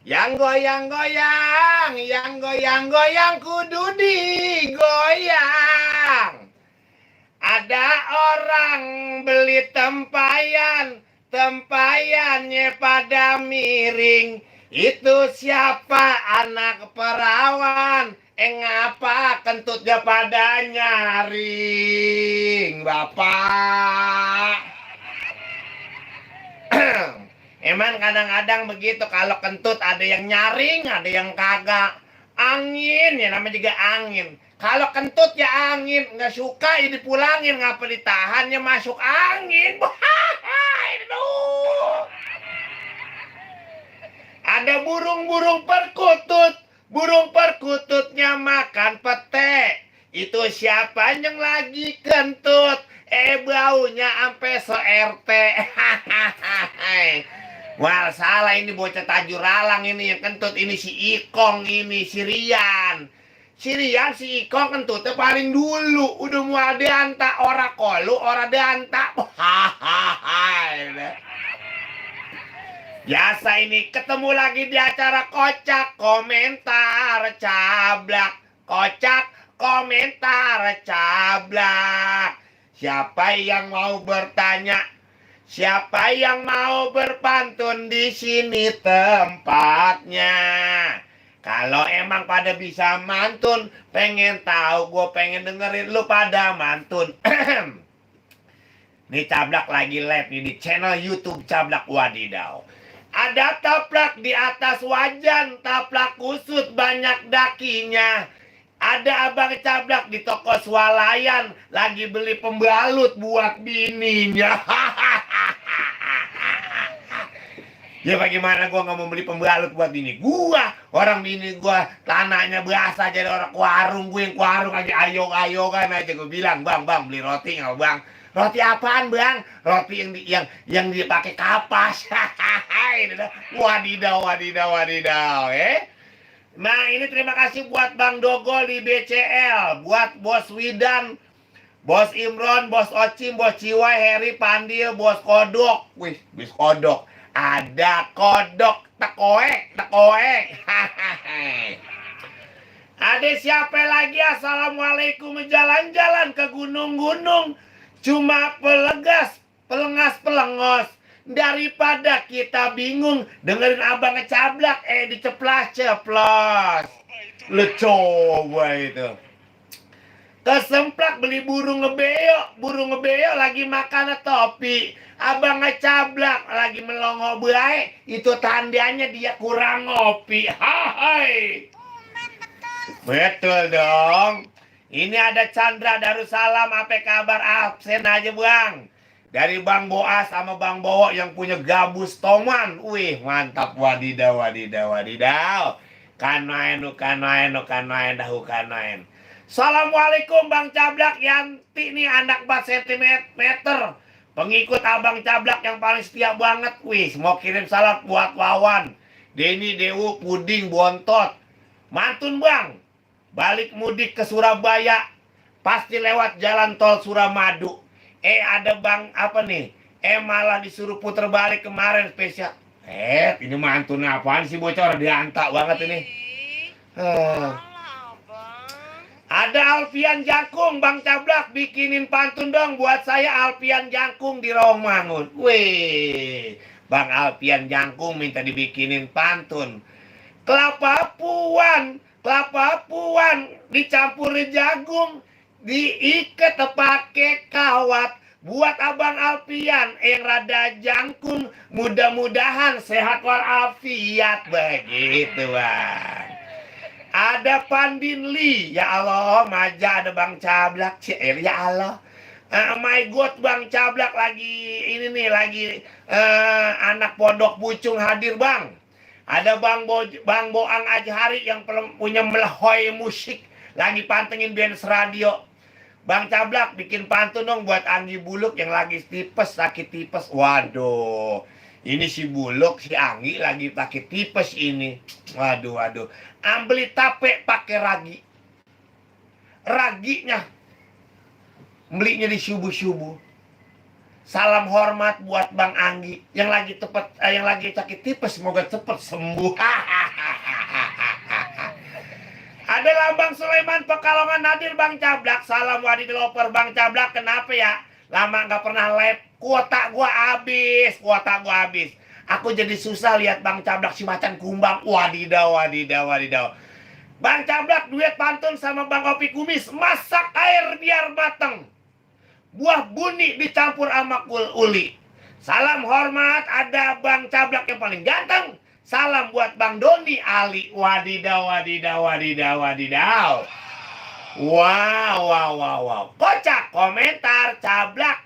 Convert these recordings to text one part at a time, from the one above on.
Yang goyang-goyang, yang goyang-goyang kudu digoyang. Ada orang beli tempayan, tempayannya pada miring. Itu siapa? Anak perawan. Ngapa kentutnya pada nyaring, Bapak? Emang kadang-kadang begitu, kalau kentut ada yang nyaring, ada yang kagak. Angin ya, namanya juga angin. Kalau kentut ya angin, nggak suka ya dipulangin, ngapa ditahan ya masuk angin. Aduh. Ada burung-burung perkutut, burung perkututnya makan pete. Itu siapa yang lagi kentut? Baunya ampe se-RT. Wah, salah ini bocah Tajuralang ini yang kentut. Ini si Ikong, ini si Rian. Si Rian, si Ikong kentutnya paling dulu. Udah mau dianta, ora kolu, ora dianta. Biasa ini ketemu lagi di acara kocak komentar cablak. Kocak komentar cablak. Siapa yang mau bertanya? Siapa yang mau berpantun di sini tempatnya? Kalau emang pada bisa mantun, pengen tahu, gue pengen dengerin lu pada mantun. Nih Cablak lagi live nih di channel YouTube Cablak Wadidaw. Ada taplak di atas wajan, taplak kusut banyak dakinya. Ada abang Cablak di toko swalayan lagi beli pembalut buat bininya. Ya bagaimana gua nggak mau beli pembalut buat bini gua? Orang bini gua tanahnya biasa jadi orang warung, gue yang warung aja ayo kan aja gue bilang, "Bang, bang, beli roti nggak, Bang?" "Roti apaan, Bang?" "Roti yang dipakai kapas." Wadidaw, wadidaw, wadidaw, Nah, ini terima kasih buat Bang Dogol di BCL, buat Bos Widan, Bos Imron, Bos Ocim, Bos Ciwai, Heri, Pandil, Bos Kodok. Wih, Bos Kodok. Ada kodok, tekoek, tekoek. Ada siapa lagi? Assalamualaikum, jalan-jalan ke gunung-gunung. Cuma pelegas, pelengas, pelengos. Daripada kita bingung dengerin abang ngecablak, diceplas-ceplos. Lu coba itu. Kesemplak beli burung ngebeo lagi makan topi. Abang ngecablak lagi melongo baik, itu tandanya dia kurang ngopi. Hai. Betul dong. Ini ada Chandra Darussalam, apa kabar? Absen aja, Bang. Dari Bang Boas sama Bang Bowo yang punya gabus toman. Wih, mantap, wadidaw, wadidaw, wadidaw. Kanaen, kanaen, kanaen, dahu kanaen. Assalamualaikum Bang Cablak, Yanti nih anak 4 cm. Pengikut Abang Cablak yang paling setia banget. Wih, mau kirim salam buat Wawan, Denny, Dewu, Puding, Bontot. Mantun Bang, balik mudik ke Surabaya, pasti lewat jalan tol Suramadu. Ada Bang apa nih? Malah disuruh puter balik kemarin spesial. Ini mantun apaan sih bocor? Diantak banget ini. Ada Alfian Jangkung, Bang Cablak bikinin pantun dong buat saya, Alfian Jangkung di Romangun. Wih, Bang Alfian Jangkung minta dibikinin pantun. Kelapa puan dicampurin jagung, diikat pakai kawat. Buat Abang Alfian yang rada jangkung, mudah-mudahan sehat walafiat. Begitu Bang. Ada Pandin Lee, ya Allah, maja ada Bang Cablak, ya Allah. My God, Bang Cablak lagi ini nih, lagi anak pondok pucung hadir Bang. Ada Bang Boang Ajhari yang punya melahoy musik, lagi pantengin band radio. Bang Cablak bikin pantun dong buat Anggi Buluk yang lagi tipes, sakit tipes. Waduh, ini si Buluk, si Anggi lagi sakit tipes ini. Waduh, waduh. Ambeli tape pakai ragi. Raginya belinya di subuh-subuh. Salam hormat buat Bang Anggi yang lagi sakit tipes, semoga cepat sembuh. Adalah Bang Sulaiman Pekalongan hadir Bang Cablak. Salam wadi developer Bang Cablak. Kenapa ya? Lama nggak pernah live. Kuota gua habis. Aku jadi susah lihat Bang Cablak si macan kumbang. Wadidaw. Bang Cablak duet pantun sama Bang Kopi Kumis. Masak air biar mateng. Buah buni dicampur sama uli. Salam hormat ada Bang Cablak yang paling ganteng. Salam buat Bang Doni Ali. Wadidaw. Wow. Kocak komentar Cablak.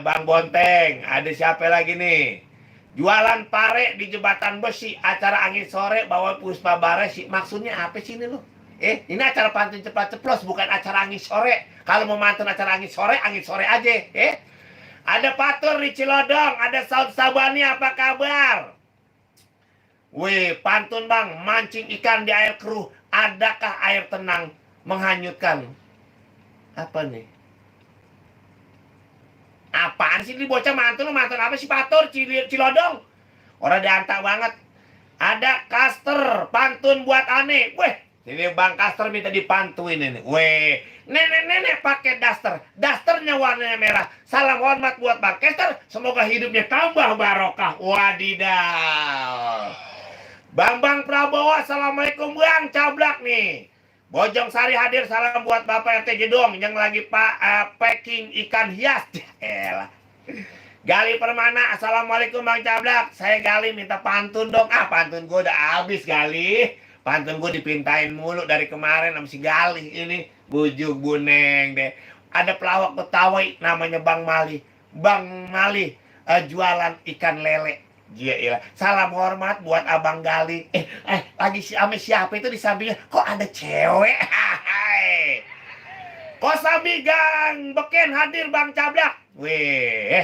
Bang Bonteng, ada siapa lagi nih? Jualan pare di jembatan besi, acara angin sore bawa Puspa Baresi. Maksudnya apa sih ini lu? Ini acara pantun cepat ceplos, bukan acara angin sore. Kalau mau mantun acara angin sore aja. Ada Patur di Cilodong, ada Saud Sabani, apa kabar? Wih, pantun Bang, mancing ikan di air keruh. Adakah air tenang menghanyutkan? Apa nih? Apaan sih ini bocah mantun apa sih Patur Cilodong? Orang diantak banget. Ada Caster, pantun buat aneh. Weh, ini Bang Caster minta dipantuin ini. Weh, nenek pakai daster. Dasternya warnanya merah. Salam hormat buat Bang Caster. Semoga hidupnya tambah barokah. Wadidaw. Bang Prabowo, assalamualaikum Bang Cablak nih. Bojong Sari hadir, salam buat Bapak RT Jedong yang lagi packing ikan hias. Gali Permana, assalamualaikum Bang Cablak. Saya Gali minta pantun dong. Pantun gue udah habis Gali. Pantun gue dipintain mulu dari kemarin sama si Gali ini. Bujuk buneng deh. Ada pelawak Betawi namanya Bang Mali. Jualan ikan lele. Gila. Salam hormat buat Abang Gali. Lagi ame siapa itu di sampingnya? Kok ada cewek? Kosabi Gang Beken hadir Bang Cablak. Weh,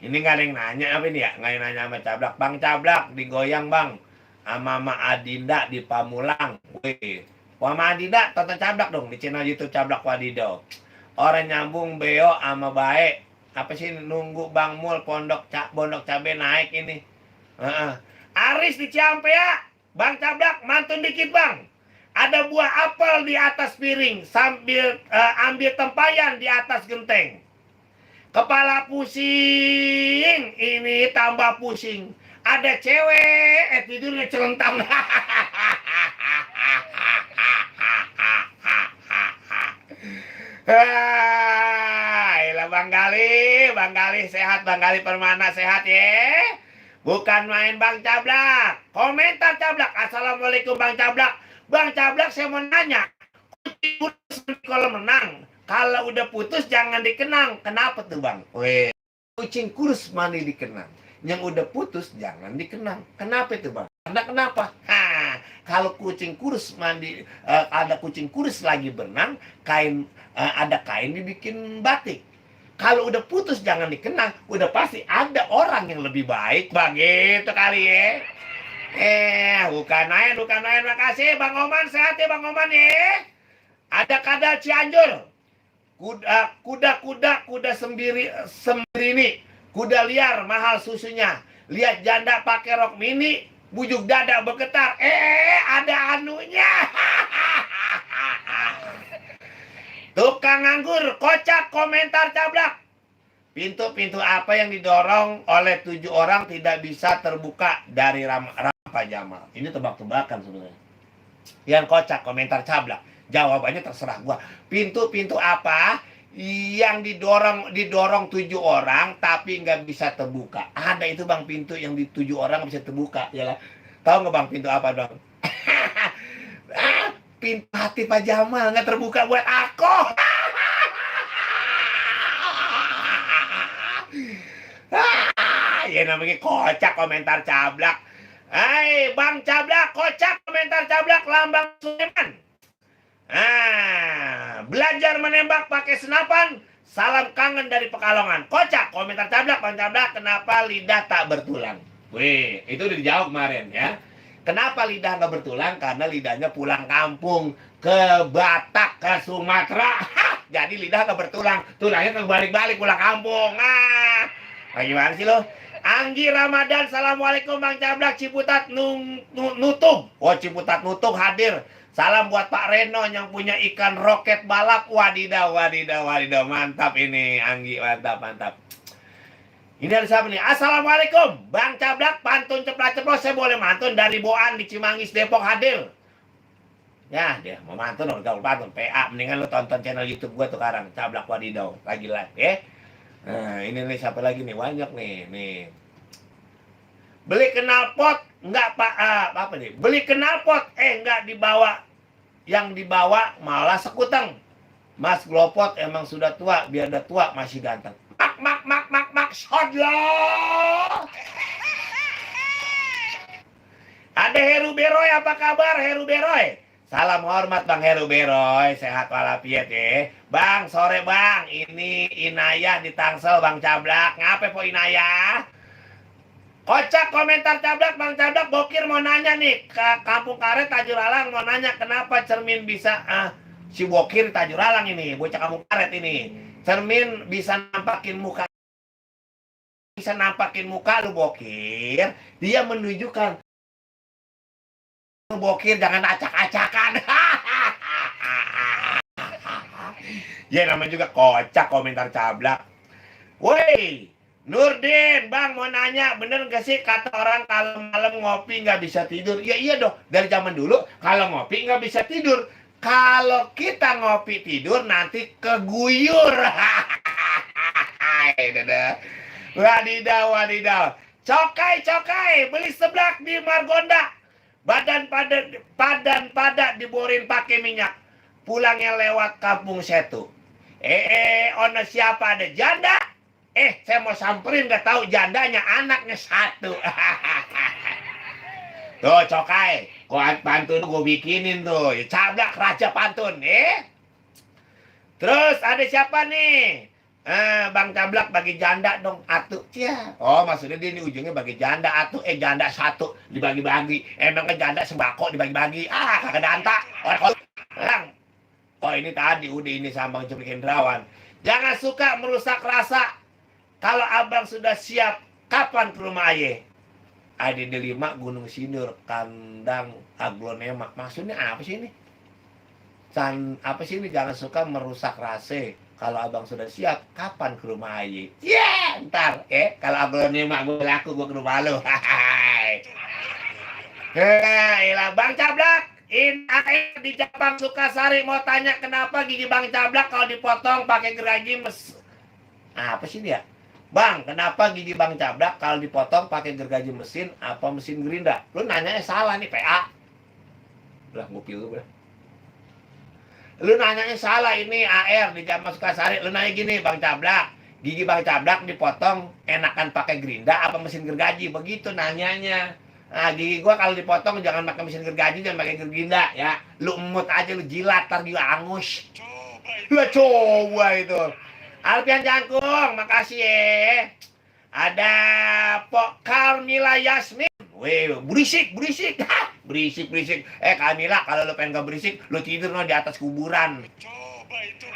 ini gak ada yang nanya apa ini ya? Gak ada yang nanya sama Cablak. Bang Cablak digoyang Bang sama Ma Adinda di Pamulang. Weh, Ma Adinda tonton Cablak dong di channel YouTube Cablak Wadidaw. Orang nyambung beo sama baik. Apa sih nunggu Bang Mul pondok cabe naik ini. Aris di Ciampea, Bang Cablak mantun dikit Bang. Ada buah apel di atas piring sambil ambil tempayan di atas genteng. Kepala pusing, ini tambah pusing. Ada cewek, tidurnya celentang. Bang Gali sehat, Bang Gali Permana sehat ya. Bukan main Bang Cablak. Komentar Cablak. Assalamualaikum Bang Cablak. Bang Cablak saya mau nanya. Kucing kalau menang. Kalau udah putus jangan dikenang. Kenapa tuh Bang? Weh. Kucing kurus mandi dikenang. Yang udah putus jangan dikenang. Kenapa itu Bang? Karena kenapa? Kalau kucing kurus mandi, ada kucing kurus lagi berenang, ada kain dibikin batik. Kalau udah putus jangan dikenang, udah pasti ada orang yang lebih baik. Begitu kali ya. Bukan main. Makasih Bang Oman, sehat ya Bang Oman ya. Ada Kadal Cianjur. Kuda sembirini. Kuda liar mahal susunya. Lihat janda pakai rok mini, bujuk dada bergetar. Ada anunya. Tukang anggur, kocak komentar Cablak. Pintu apa yang didorong oleh 7 orang tidak bisa terbuka dari Rafa Jamal? Ini tebak-tebakan sebenarnya. Yang kocak komentar Cablak. Jawabannya terserah gua. Pintu apa yang didorong 7 orang tapi nggak bisa terbuka? Ada itu Bang, pintu yang di 7 orang bisa terbuka. Ya lah. Tahu nggak Bang pintu apa Bang? Pintu hati Pak Jamal nggak terbuka buat aku. Ya namanya kocak komentar Cablak. Hai Bang Cablak, kocak komentar Cablak lambang Sulaiman. Belajar menembak pakai senapan. Salam kangen dari Pekalongan. Kocak komentar Cablak. Bang Cablak, kenapa lidah tak bertulang? Wih, itu udah dijawab kemarin ya. Kenapa lidah nggak bertulang? Karena lidahnya pulang kampung ke Batak, ke Sumatera. jadi lidah nggak bertulang, tulangnya kebalik-balik pulang kampung. Nah, gimana sih lo? Anggi Ramadan, Assalamualaikum Bang Cablak, Ciputat Nutung. Oh, Ciputat Nutung hadir. Salam buat Pak Reno yang punya ikan roket balap. Wadidaw, wadidaw, wadidaw. Mantap ini, Anggi. Mantap, mantap. Ini ada siapa nih? Assalamualaikum Bang Cablak, pantun ceplas-ceplos. Saya boleh mantun dari Boan di Cimangis, Depok hadir. Ya, dia mau mantun dong, gaul pantun. PA, mendingan lu tonton channel YouTube gua tuh sekarang. Cablak Wadidaw, lagi live ya. Nah, ini nih siapa lagi nih? Banyak nih. Beli knalpot enggak Pak, apa nih? Beli knalpot enggak dibawa. Yang dibawa malah sekuteng. Mas Glopot emang sudah tua, biar udah tua masih ganteng. Mak sodlo. Ada Heru Beroy, apa kabar Heru Beroy? Salam hormat Bang Heru Beroy, sehat walafiat ya. Bang, sore Bang, ini Inayah di Tangsel Bang Cablak. Ngapain po Inayah? Kocak komentar Cablak, Bang Cablak Bokir mau nanya nih ke Kampung Karet Tajuralang, mau nanya kenapa cermin bisa si Bokir Tajuralang ini, bocah Kampung Karet ini. Cermin bisa nampakin muka lu Bokir. Dia menunjukkan lu Bokir jangan acak-acakan. Ya namanya juga kocak komentar Cablak. Woi, Nurdin, Bang mau nanya, bener gak sih kata orang kalau malam ngopi nggak bisa tidur? Ya iya dong, dari zaman dulu kalau ngopi nggak bisa tidur. Kalau kita ngopi tidur nanti keguyur. Wadidaw. Cokai, beli seblak di Margonda. Badan pada diborin pakai minyak. Pulangnya lewat Kampung Setu. Ono siapa ada janda? Saya mau samperin gak tahu jandanya anaknya satu. Tuh Cokai, pantun gue bikinin tuh. Cablak raja pantun, Terus ada siapa nih? Bang Cablak bagi janda dong atu. Ya. Oh maksudnya dia ini ujungnya bagi janda atu. Janda satu dibagi-bagi. Emangnya janda sembako dibagi-bagi. Kagak danta. Orang. Oh ini tadi udah ini sama Bang Ceplik Hendrawan. Jangan suka merusak rasa. Kalau abang sudah siap, kapan ke rumah aye? Ada di 5 Gunung Sindur, kandang aglonema. Maksudnya apa sih ini? Apa sih ini? Jangan suka merusak rasa. Kalau abang sudah siap, kapan ke rumah aye? Ntar, kalau aglonema gue laku, gue ke rumah lo. Bang Cablak. Air di Jepang Sukasari mau tanya kenapa gigi Bang Cablak kalau dipotong pakai gergaji apa sih dia? Bang, kenapa gigi Bang Cablak kalau dipotong pakai gergaji mesin apa mesin gerinda? Lu nanyanya salah nih, PA. Udah ngupil lu, Lu nanyanya salah ini AR di Jepang Sukasari. Lu nanya gini, Bang Cablak, gigi Bang Cablak dipotong enakan pakai gerinda apa mesin gergaji? Begitu nanyanya. Nah, gigi gua kalau dipotong jangan pakai mesin gergaji, jangan pakai gerinda ya. Lu emut aja, lu jilat, ntar juga angus. Coba itu. Alpian Jangkung, makasih ya. Ada Pok Carmila Yasmin. Weh, berisik. Berisik. Carmila, kalau lu pengen gak berisik, lu tidur no di atas kuburan. Coba itu.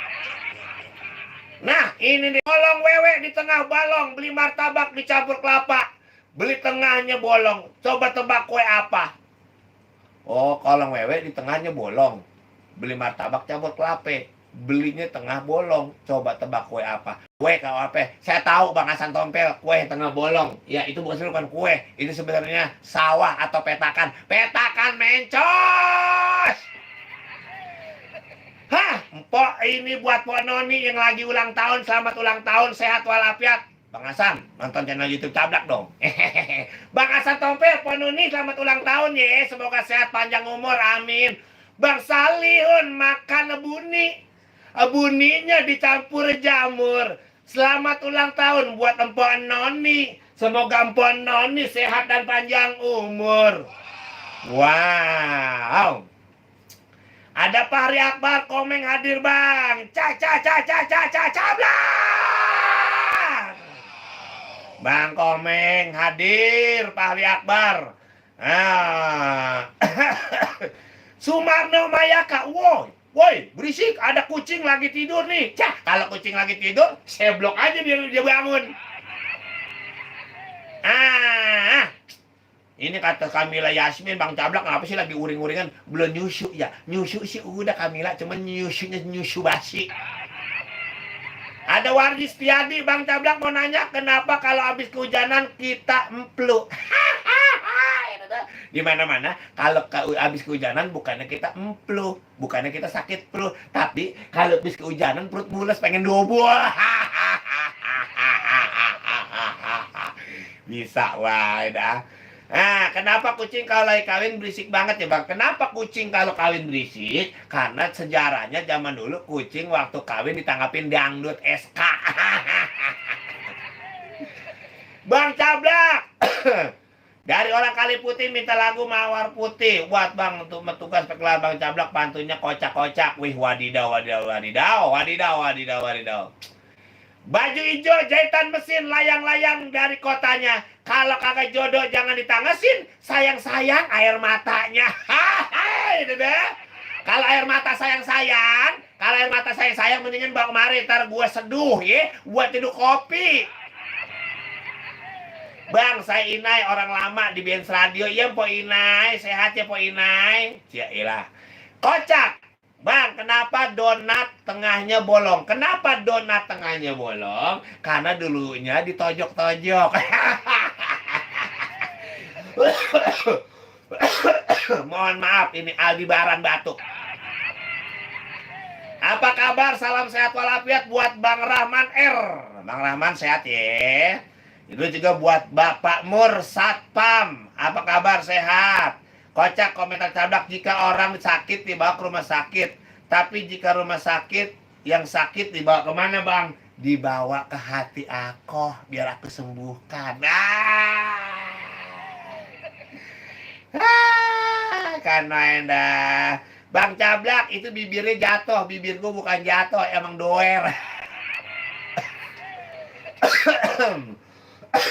Nah, ini nih, bolong wewe di tengah balong, beli martabak dicampur kelapa. Beli tengahnya bolong. Coba tebak kue apa? Oh, kolong wewe di tengahnya bolong. Beli martabak campur kelapa. Belinya tengah bolong. Coba tebak kue apa? Kue kalau apa? Saya tahu Bang Hasan Tompel, kue tengah bolong. Ya, itu bukan kue. Itu sebenarnya sawah atau petakan. Petakan mencos! Mpok ini buat Pok Noni yang lagi ulang tahun. Selamat ulang tahun, sehat walafiat. Bang Hasan, nonton channel YouTube Cablak dong. Bang Hasan Tompel, Pok Noni selamat ulang tahun ya. Semoga sehat panjang umur, amin. Bang Salihun makan buni. Buninya dicampur jamur. Selamat ulang tahun buat Mpok Noni. Semoga Mpok Noni sehat dan panjang umur. Wow. Ada Fahri Akbar Komeng hadir Bang. Cablak. Bang Komeng hadir, Fahri Akbar. Sumarno Mayaka, wow, Woi, berisik, ada kucing lagi tidur nih. Cah, kalau kucing lagi tidur, saya blok aja dia bangun. Ah, ini kata Kamila Yasmin, Bang Cablak, kenapa sih lagi uring-uringan? Belum nyusu ya. Nyusu sih udah Kamila, cuman nyusunya nyusu basi. Ada Wardi Setiadi, Bang Cablak mau nanya, kenapa kalau habis kehujanan kita emplu? Di mana-mana kalau habis kehujanan bukannya kita emplu, bukannya kita sakit perut, tapi kalau habis kehujanan perut mules pengen dobol. Bisa wah dah. Nah, kenapa kucing kalau lagi kawin berisik banget ya Bang? Kenapa kucing kalau kawin berisik? Karena sejarahnya zaman dulu kucing waktu kawin ditanggapin dangdut SK. Bang Cablak. Dari orang Kali Putih minta lagu Mawar Putih. Buat Bang untuk tugas pekelar Bang Cablak, pantunya kocak-kocak. Wih wadidaw wadidaw wadidaw wadidaw wadidaw wadidaw. Baju hijau jahitan mesin layang-layang dari kotanya. Kalau kagak jodoh jangan ditangesin. Sayang-sayang air matanya. Hai, itu deh. Kalau air mata sayang-sayang, kalau air mata sayang-sayang mendingan bawa kemari, ntar gua seduh ya, buat tidur kopi. Bang, saya Inai orang lama di Benz Radio. Iya, Po Inai, sehat ya Po Inai. Ya ilah. Kocak. Bang, kenapa donat tengahnya bolong? Kenapa donat tengahnya bolong? Karena dulunya ditojok-tojok. Mohon maaf, ini Aldebaran batuk. Apa kabar? Salam sehat walafiat buat Bang Rahman R. Bang Rahman sehat ya. Itu juga buat Bapak Mur Satpam. Apa kabar? Sehat. Kocak komentar Cablak, jika orang sakit dibawa ke rumah sakit. Tapi jika rumah sakit yang sakit dibawa kemana Bang? Dibawa ke hati aku biar aku sembuhkan. Karena endah. Bang Cablak itu bibirnya jatuh. Bibirku bukan jatuh, emang doer.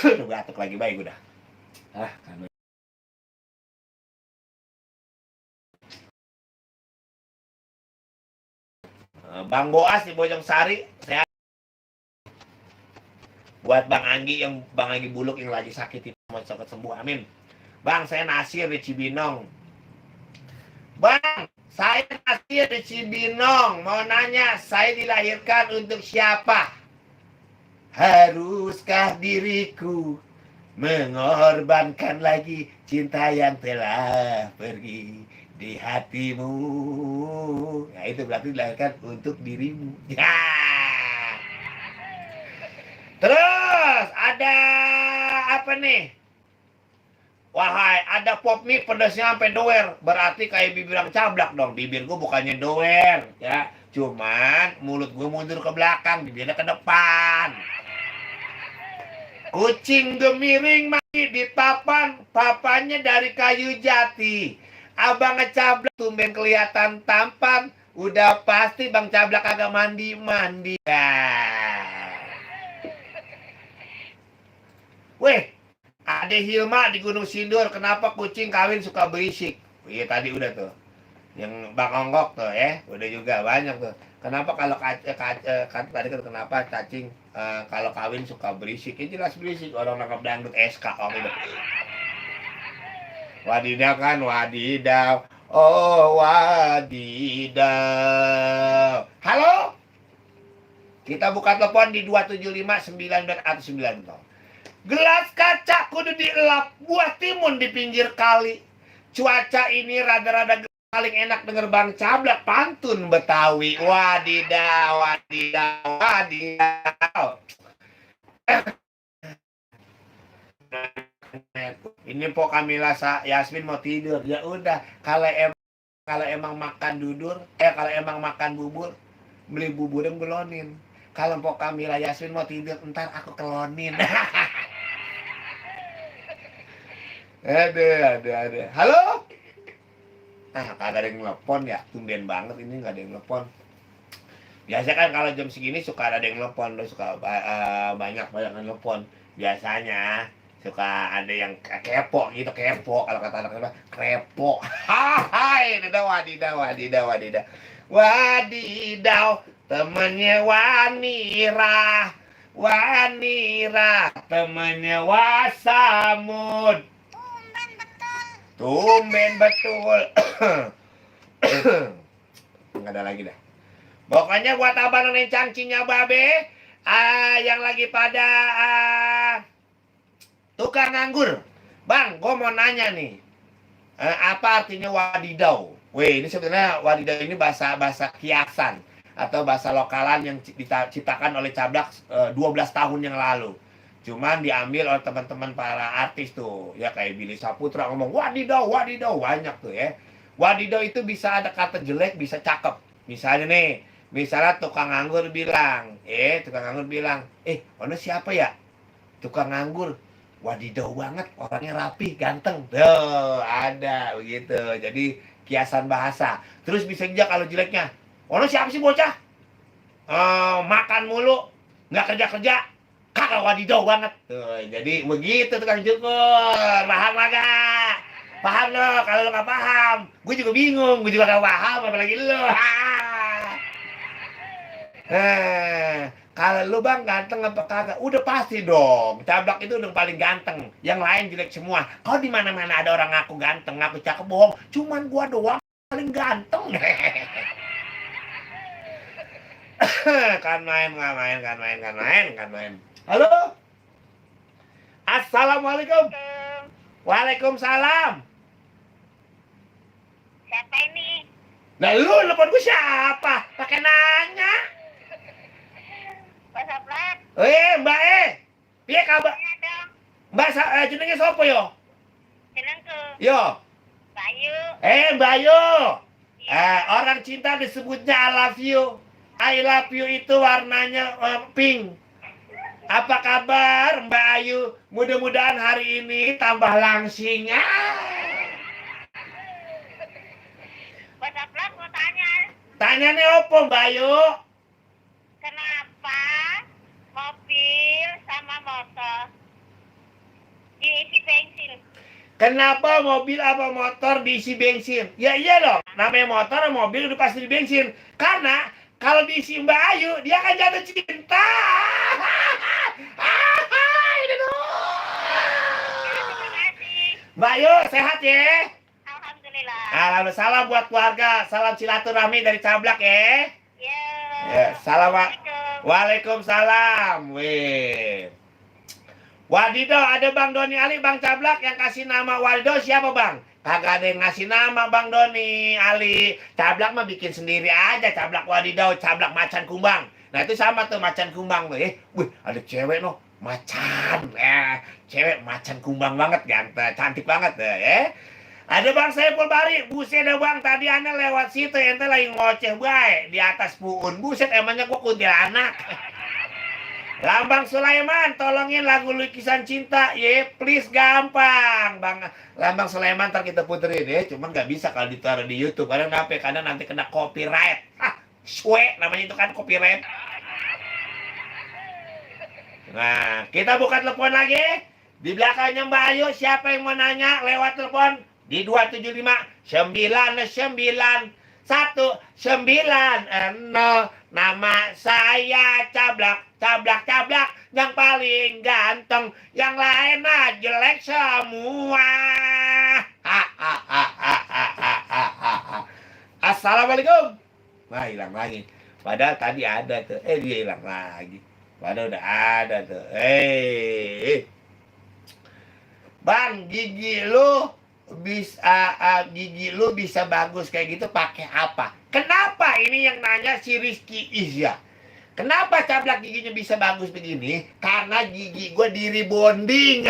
Udah batuk lagi, baik udah. Kan. Bang Boas di Bojong Sari, sehat. Buat Bang Anggi yang Bang Anggi Buluk yang lagi sakit itu mau cepat sembuh, amin. Bang, saya Nasir di Cibinong. Bang, saya Nasir di Cibinong. Mau nanya, saya dilahirkan untuk siapa? Haruskah diriku mengorbankan lagi cinta yang telah pergi di hatimu? Nah, itu berarti dilahirkan untuk dirimu. Ya. Terus ada apa nih? Wahai, ada pop mie pedasnya sampai doer. Berarti kayak bibir Bang Cablak dong. Bibirku bukannya doer, ya. Cuman mulut gue mundur ke belakang, bibirnya ke depan. Kucing gemiring mati di papan, papannya dari kayu jati. Abang ngecablak tumben kelihatan tampan. Udah pasti Bang Cablak agak mandi-mandi. Weh, ada Hilma di Gunung Sindur. Kenapa kucing kawin suka berisik? Iya tadi udah tuh. Yang Bang Onggok tuh ya, udah juga banyak tuh. Kenapa kalau tadi kan kenapa cacing kalau kawin suka berisik? Ya jelas berisik, orang nangkap dangdut SK waktu itu. Wadidaw kan, wadidaw. Oh, wadidaw. Halo? Kita buka telepon di 275 9 atau 9. Gelas kaca kudu dielap, buah timun di pinggir kali. Cuaca ini rada-rada paling enak denger Bang Cablak pantun Betawi. Wadidaw, wadidaw, wadidaw. Ini Po Kamila Yasmin mau tidur. Ya udah, kalau emang makan dudur, kalau emang makan bubur, beli bubur yang belonin. Kalau Po Kamila Yasmin mau tidur, ntar aku kelonin. Aduh. Halo? Kagak ada yang telepon ya, tumben banget ini nggak ada yang telepon. Biasa kan kalau jam segini suka ada yang telepon, suka banyak yang telepon. Biasanya suka ada yang kepo gitu, kepo kalau kata anak-anak, kepo. Hai. Wadidaw. Wadidaw, temennya Wanira, temennya Wasamud. Tumben betul. Nggak ada lagi dah. Pokoknya buat abang yang cangcingnya babe, yang lagi pada tukang nganggur. Bang, gue mau nanya nih, apa artinya wadidaw? Weh, ini sebenarnya wadidaw ini bahasa kiasan atau bahasa lokalan yang diciptakan oleh Cablak 12 tahun yang lalu. Cuman diambil oleh teman-teman para artis tuh, ya kayak Billy Saputra ngomong wadidaw, banyak tuh ya. Wadidaw itu bisa ada kata jelek, bisa cakep. Misalnya nih, tukang nganggur bilang, ono siapa ya? Tukang nganggur, wadidaw banget, orangnya rapi, ganteng. Tuh, ada begitu. Jadi kiasan bahasa. Terus bisa juga kalau jeleknya, ono siapa sih bocah? Makan mulu, nggak kerja, kagak wadidaw banget. Tuh, jadi begitu tukang cukur. Paham gak? Paham lo? Kalau lo nggak paham, gue juga bingung, gue juga nggak paham, apalagi lo. Kalau lu bang ganteng apa kagak? Udah pasti dong. Cablak itu udah paling ganteng. Yang lain jelek semua. Kalau di mana-mana ada orang ngaku ganteng, ngaku cakep, bohong. Cuman gua doang paling ganteng. kan main. Halo? Assalamualaikum. Waalaikumsalam. Siapa ini? Nah lu telepon gua siapa? Pakai nanya. Pak Sablak. Mbak piye kabar? Iya dong. Mbak jenenge sapa yo? Jenengku Yo. Bayu. Bayu. Iya. Orang cinta disebutnya I love you. I love you itu warnanya pink. Apa kabar Mbak Ayu? Mudah-mudahan hari ini tambah langsing. Pak Sablak mau tanya. Tanya nih opo Mbak Ayu? Kenapa mobil sama motor diisi bensin? Kenapa mobil apa motor diisi bensin? Ya iya loh, namanya motor mobil udah pasti di bensin. Karena kalau diisi Mbak Ayu, dia akan jatuh cinta. Ini dong. Terima kasih. Mbak Ayu sehat ya? Alhamdulillah. Alhamdulillah, salam buat keluarga, salam silaturahmi dari Cablak ya. Ya, salam. Waalaikumsalam. Wih. Wadidaw, ada Bang Doni Ali, Bang Cablak yang kasih nama Wadidaw siapa Bang? Kagak ada yang ngasih nama Bang Doni Ali. Cablak mah bikin sendiri aja, Cablak Wadidaw, Cablak Macan Kumbang. Nah itu sama tuh Macan Kumbang tuh. Wih, ada cewek noh, macan. Cewek macan kumbang banget, ganteng, cantik banget tuh Ada Bang Saiful Bari, buset dah Bang, tadi ane lewat situ, ente lagi ngoceh bae di atas puun. Buset, emangnya gua kuntilanak. Lambang Sulaiman, tolongin lagu lukisan cinta, please, gampang. Bang Lambang Sulaiman ntar kita puterin cuman nggak bisa kalau ditaruh di YouTube. Karena nanti kena copyright. Namanya itu kan copyright. Nah, kita buka telepon lagi. Di belakangnya Mbak Ayu, siapa yang mau nanya lewat telepon? Di 275-99-190. Nama saya Cablak yang paling ganteng, yang lain jelek semua. Assalamualaikum. Nah, hilang lagi. Padahal tadi ada tuh. Dia hilang lagi. Padahal udah ada tuh. Bang, gigi lu bisa bagus kayak gitu pakai apa? Kenapa ini yang nanya si Rizky Izya? Kenapa Cablak giginya bisa bagus begini? Karena gigi gue diri bonding.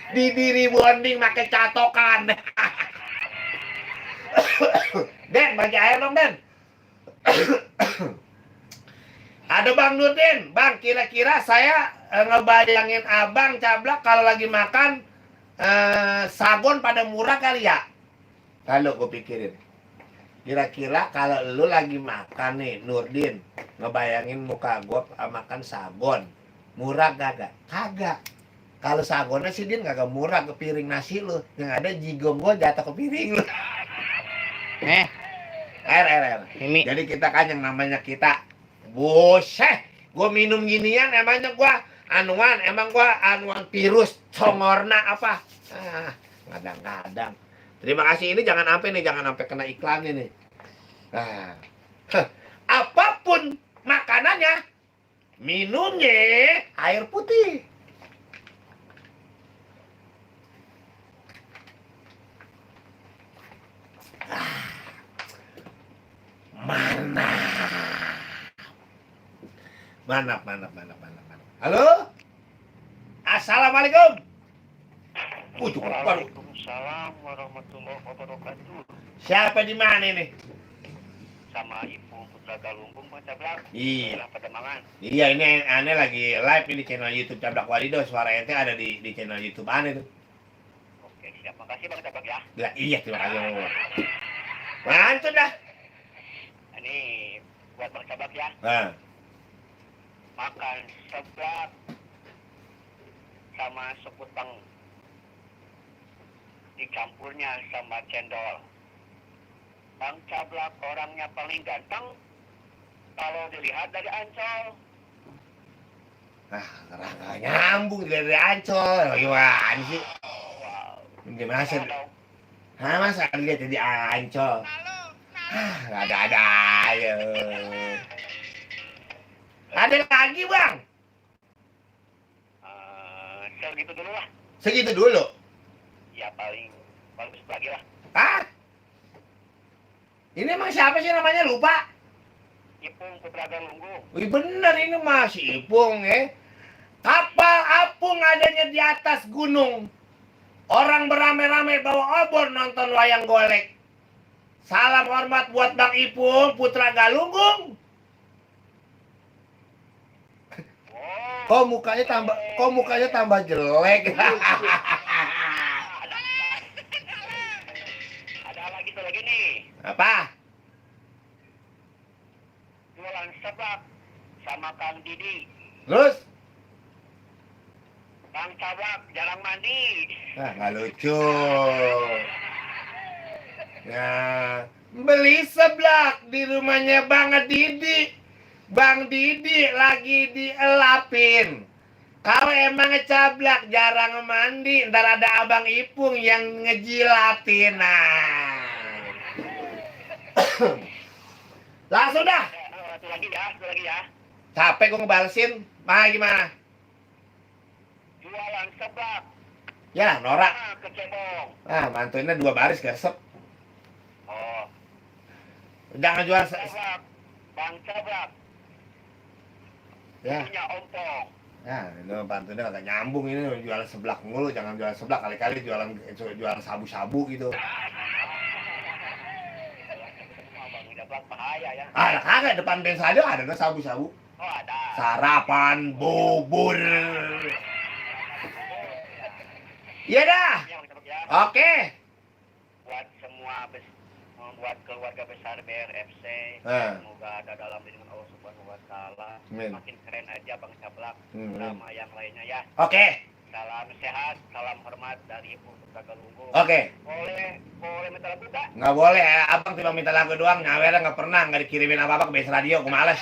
Diri bonding pakai catokan. Den, bagi air dong, Den. Ada Bang Nurdin. Bang, kira-kira saya ngebayangin abang Cablak kalau lagi makan sagon pada murah kali ya? Kalau gue pikirin, kira-kira kalau lu lagi makan nih Nurdin, ngebayangin muka gue makan sagon murah kagak? Kagak. Kalau sagonnya sih Din kagak murah ke piring nasi lu, yang ada jigong gue jatuh ke piring lu. Air. Ini. Jadi kita kan yang namanya kita, buset, gue minum ginian emangnya gue emang gue anuan virus congorna apa? Kadang-kadang. Terima kasih, ini jangan sampai kena iklan ini. Nah, apapun makanannya, minumnya air putih. Mantap. Halo? Assalamualaikum. Waalaikumsalam warahmatullahi wabarakatuh. Siapa di mana ini? Sama Ibu Putra Galunggung Bang Cablak. Iya. Pademangan. Iya, ini aneh lagi live ini di channel YouTube Cablak Walido. Suara ente ada di channel YouTube aneh tuh. Oke, siap. Makasih Bang Cablak ya. Iya, terima kasih. Mantap dah. Ini buat Bang Cablak ya. Nah, Makan seblak sama sekutang dicampurnya sama cendol. Bang Cablak orangnya paling ganteng kalau dilihat dari Ancol. nggak nyambung dari Ancol. Gimana sih? Wow. Gimana sih? Halo. Masa lihat di Ancol? Nggak ada aja. Ada lagi, Bang? Segitu dulu lah. Segitu dulu. Ya paling bagus lagi lah. Ini emang siapa sih namanya? Lupa. Ipung Putra Galunggung. Wih, bener ini masih Ipung ya. Kapal apung adanya di atas gunung. Orang beramai-ramai bawa obor nonton wayang golek. Salam hormat buat Bang Ipung Putra Galunggung. Kok mukanya tambah jelek. Ada lagi nih. Apa? Jualan seblak sama Kang Didi. Terus? Bang Cablak jarang mandi. Nggak lucu. Nah, beli seblak di rumahnya Bang Didi. Bang Didi lagi dielapin. Kalau emang ngecablak jarang mandi, ntar ada Abang Ipung yang ngejilatin. Nah. Langsung dah. Satu lagi ya. Capek gue ngebalesin. Gimana? Jualan seblak. Ya, norak. Kecebong. Mantuinnya 2 baris gesep. Oh. Jangan jual Seblak. Bang Cablak. ya. Punya ompong. Nah, itu pantunnya kagak nyambung ini jualan seblak mulu, jangan jualan seblak, kali-kali jualan sabu-sabu gitu. Bang Cablak bahaya ya. Kagak depan bensin aja ada sabu-sabu. Oh ada. Sarapan bubur. Iya dah. Ya, Bang Cablak ya. Oke. Buat keluarga besar BRFC, semoga ada dalam lindungan Allah Subhanahu wa Ta'ala. Makin keren aja Bang Cablak sama yang lainnya ya. Oke. Salam sehat, salam hormat dari Ibu Putra Galunggung. Oke. Boleh minta lagu tak? Nggak boleh, abang cuma minta lagu doang, nyawernya nggak pernah, nggak dikirimin apa-apa ke base radio, gue males.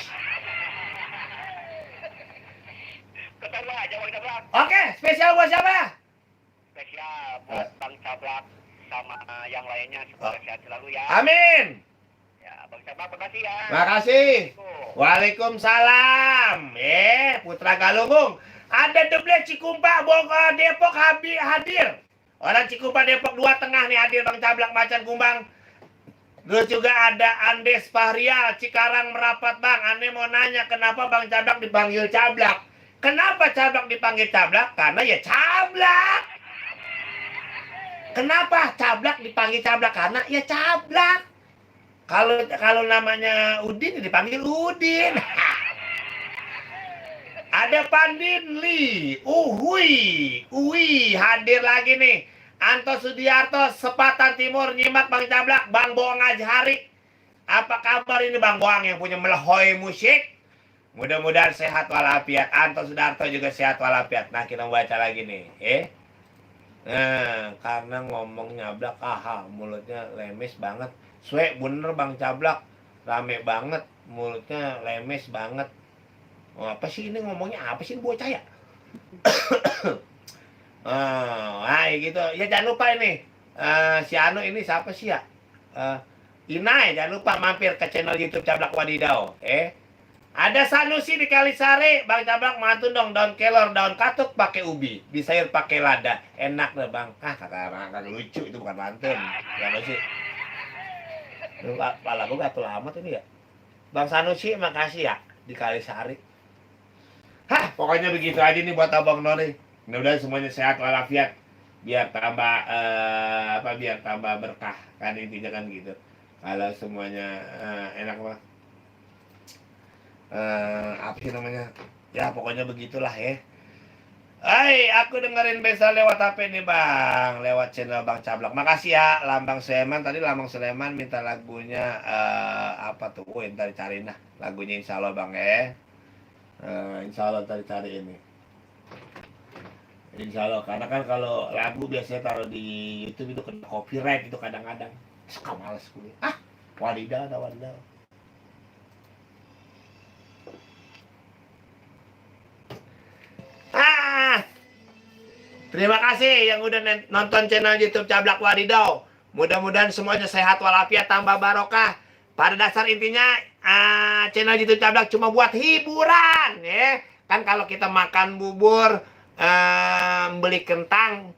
Ketemu aja Bang Cablak. Oke, spesial buat siapa? Spesial buat Bang Cablak sama yang lainnya, semoga sehat selalu ya. Amin. Ya, Bang Cablak makasih ya. Makasih. Waalaikumsalam. Putra Galunggung. Ada Deblek Cikumpa Bogor Depok hadir. Orang Cikumpa Depok 2 Tengah nih hadir Bang Cablak Macan Kumbang. Terus juga ada Andes Fahrial Cikarang Merapat Bang. Ane mau nanya kenapa Bang Cablak dipanggil Cablak? Kenapa Cablak dipanggil Cablak? Karena ya Cablak. Kenapa Cablak dipanggil Cablak? Karena ya Cablak. Kalau namanya Udin dipanggil Udin. Ada Pandin Lee, Uwi hadir lagi nih. Anto Sudiarto, Sepatan Timur, nyimak Bang Cablak, Bang Boang Ajhari. Apa kabar ini Bang Boang yang punya Melehoi Musik? Mudah-mudahan sehat walafiat. Anto Sudarto juga sehat walafiat. Nah, kita baca lagi nih, Karena ngomong nyablak, mulutnya lemes banget. Bener Bang Cablak, rame banget, mulutnya lemes banget. Apa sih ini ngomongnya apa sih ini bocah ya? Gitu. Ya jangan lupa ini. Si Anu ini siapa sih ya? Inai, jangan lupa mampir ke channel YouTube Cablak Wadidau. Ada Sanusi di Kalisari, Bang Cablak mantun dong daun kelor, daun katuk pakai ubi, disayur pakai lada. Enak deh Bang. Kata lucu itu bukan mantun. Ya apa sih? Pala gue gatel amat ini ya. Bang Sanusi makasih ya di Kalisari. Pokoknya begitu aja nih buat Abang Noni. Mudah-mudahan semuanya sehat walafiat. Biar tambah biar tambah berkah kan intinya kan gitu. Kalau semuanya enak mah. Apa sih namanya? Ya pokoknya begitulah ya. Aku dengerin biasa lewat HP nih Bang, lewat channel Bang Cablak. Makasih ya Lambang Sleman. Tadi Lambang Sleman minta lagunya apa tuh? Ntar cariin lah lagunya insya Allah Bang ya. Insya Allah tadi cari ini. Insya Allah, karena kan kalau lagu biasanya taruh di YouTube itu kena copyright itu kadang-kadang. Suka males gue. Wadidaw, wadidaw. Terima kasih yang udah nonton channel YouTube Cablak Wadidau. Mudah-mudahan semuanya sehat walafiat tambah barokah. Pada dasar intinya channel YouTube Cablak cuma buat hiburan ya. Kan kalau kita makan bubur, beli kentang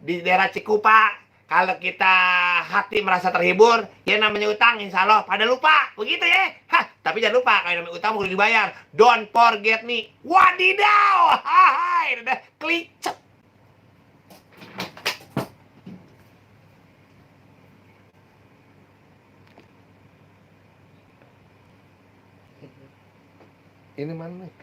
di daerah Cikupa, kalau kita hati merasa terhibur, ya namanya utang insya Allah pada lupa. Begitu ya. Tapi jangan lupa kalau namanya utang perlu dibayar. Don't forget me. Wadidaw. Hai, udah klik. Ini mana nih?